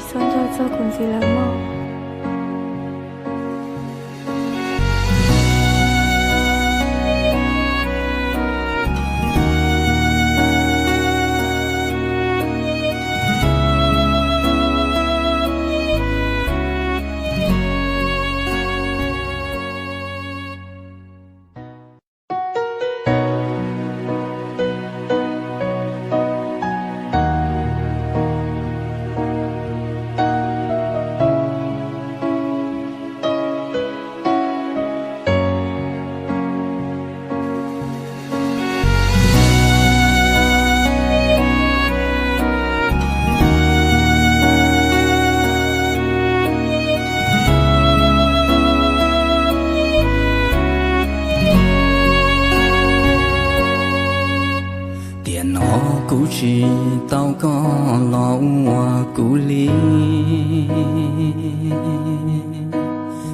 Txhob nco txog kuv ntxiv lawm mog. Tiam no kuv tsis tau koj los ua kuv li.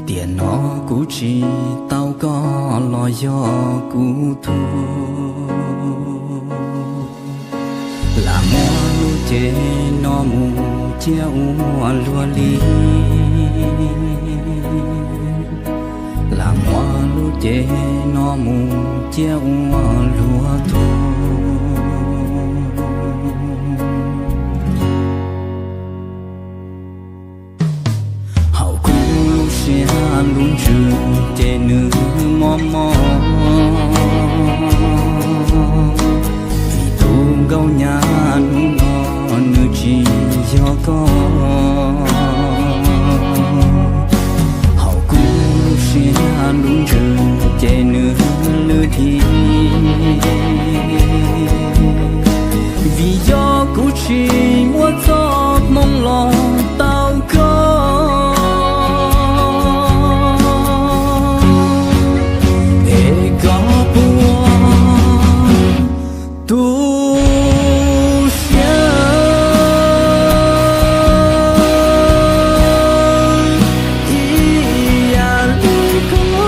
Tiam no kuv tsis tau koj los yog kuv tug. Lam muab lub cev no mus cia ua luag li. Lam muab lub cev no mus cia ua luag tug. Hauv kuv lub siab lub ntsws ces nws mob mob. Vim tus nkauj nyab hnub no nws tsis yog koj. Hauv kuv lub siab lub ntsws ces nws lwj dhim. Vim yog kuv tsis muab txoj hmoo los tau koj, es koj puas tu siab ib yam li kuv?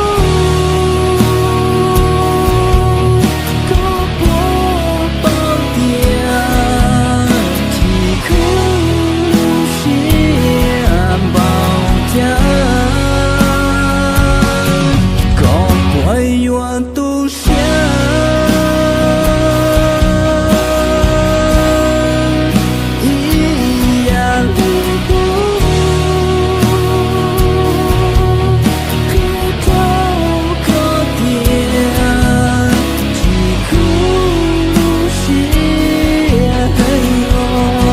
Koj puas paub tias chim khwv siab npaum cas? Koj puas yuav tu siab ib yam li kuv? Qhia rau koj tias chim khwv siab heev os.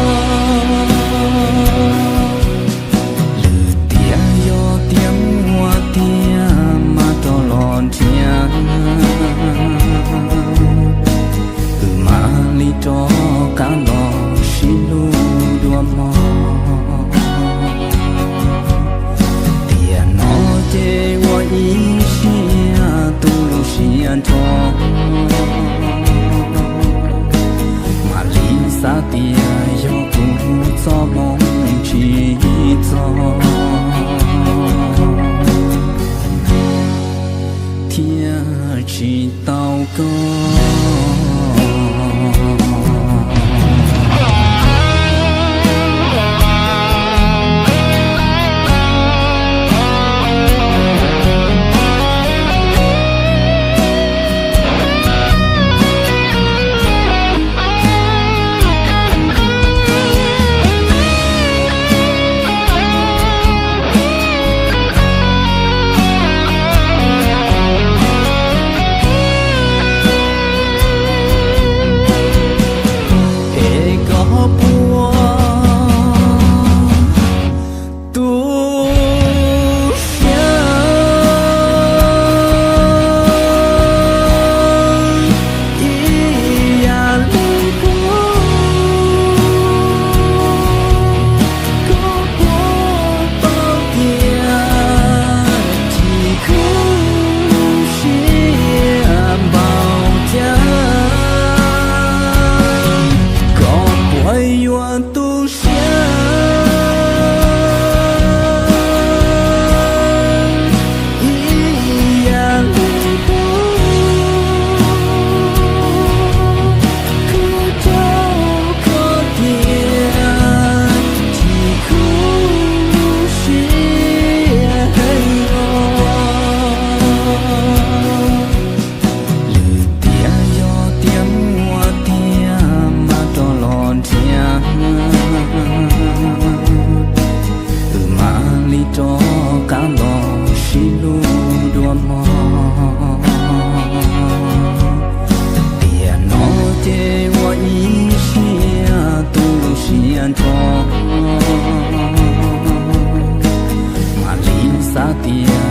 Lwm tiam yog tias muaj tiag mas rov los nrhiav, wb mam li rov qab los sib hlub dua mog. Tiam no ces ua ib siab tu lub siab nrho, mam li xav tias yog kuv txoj hmoo tsis txog. qab los sib hlub dua mog. Tiam no ces ua ib siab tu siab nrho, mam li xav tias